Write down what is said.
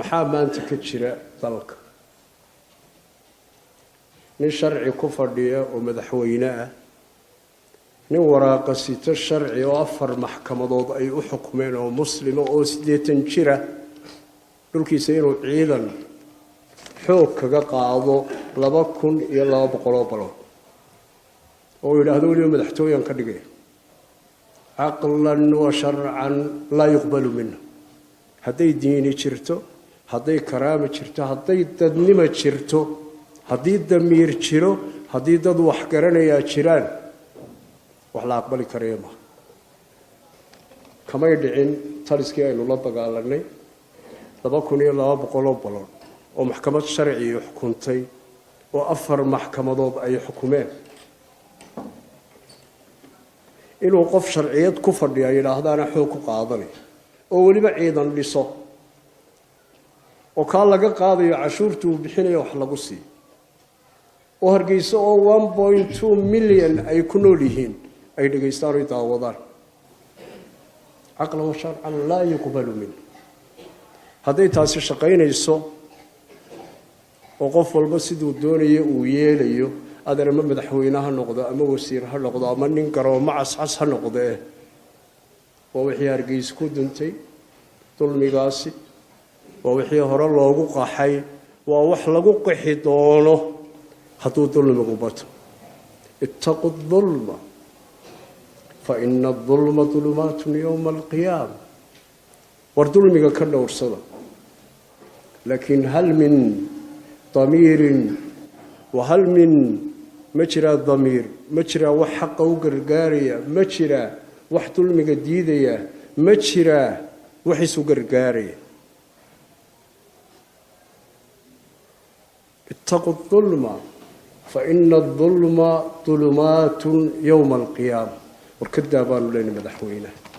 Maxaa maanta ka jira dalka? Nin sharci ku fadhiya oo madaxweyne ah, nin waraaqa sito sharci oo 4 maxkamadood ay u xukumeen oo muslima oo 80 jira, dhulkiisa inuu ciidan xoog kaga qaado 2200 balood oo yidhaahdo weliba madaxtooyan ka dhigay, caqlan wa sharcan laa yuqbalu minhu. Hadday diini jirto, hadday karaama jirto, hadday dadnimo jirto, haddii damiir jiro, haddii dad wax garanayaa jiraan, wax la aqbali karaya maaha. Kamay dhicin taliskii aynu la dagaalanay 2200 balood oo maxkamad sharci xukuntay oo 4 maxkamadood ay xukumeen, inuu qof sharciyad ku fadhiya yidhaahdaana xoog ku qaadanay oo weliba ciidan dhiso oo kaa laga qaadayo cashuurta uu bixinayo wax lagu siiyo, oo Hargeysa oo 1.2 milyan ay ku nool yihiin ay dhegaystaan oy daawadaan. Caqlan wa sharcan laa yuqbalu minhu. Hadday taasi shaqaynayso oo qof walba siduu doonayo uu yeelayo, adeer ama madaxweyne ha noqdo ama wasiir ha noqdo ama nin garoomo cascas ha noqdee, waa wixii Hargeysa ku duntay dulmigaasi, waa wixii hore loogu qaxay, waa wax lagu qixi doono hadduu dulmigu bato. Ittaqu dulma fa ina adulma dulumaatun yowma alqiyaama. War dulmiga ka dhowrsada. Laakiin hal min damiirin wa hal min, ma jiraa damiir, ma jiraa wax xaqa u gargaaraya, ma jiraa wax dulmiga diidaya, ma jiraa wax isu gargaaraya? Ittaqu dulma fa ina adulma dulumaatun yowma alqiyaama. War ka daa baanu leenahay madaxweynaha.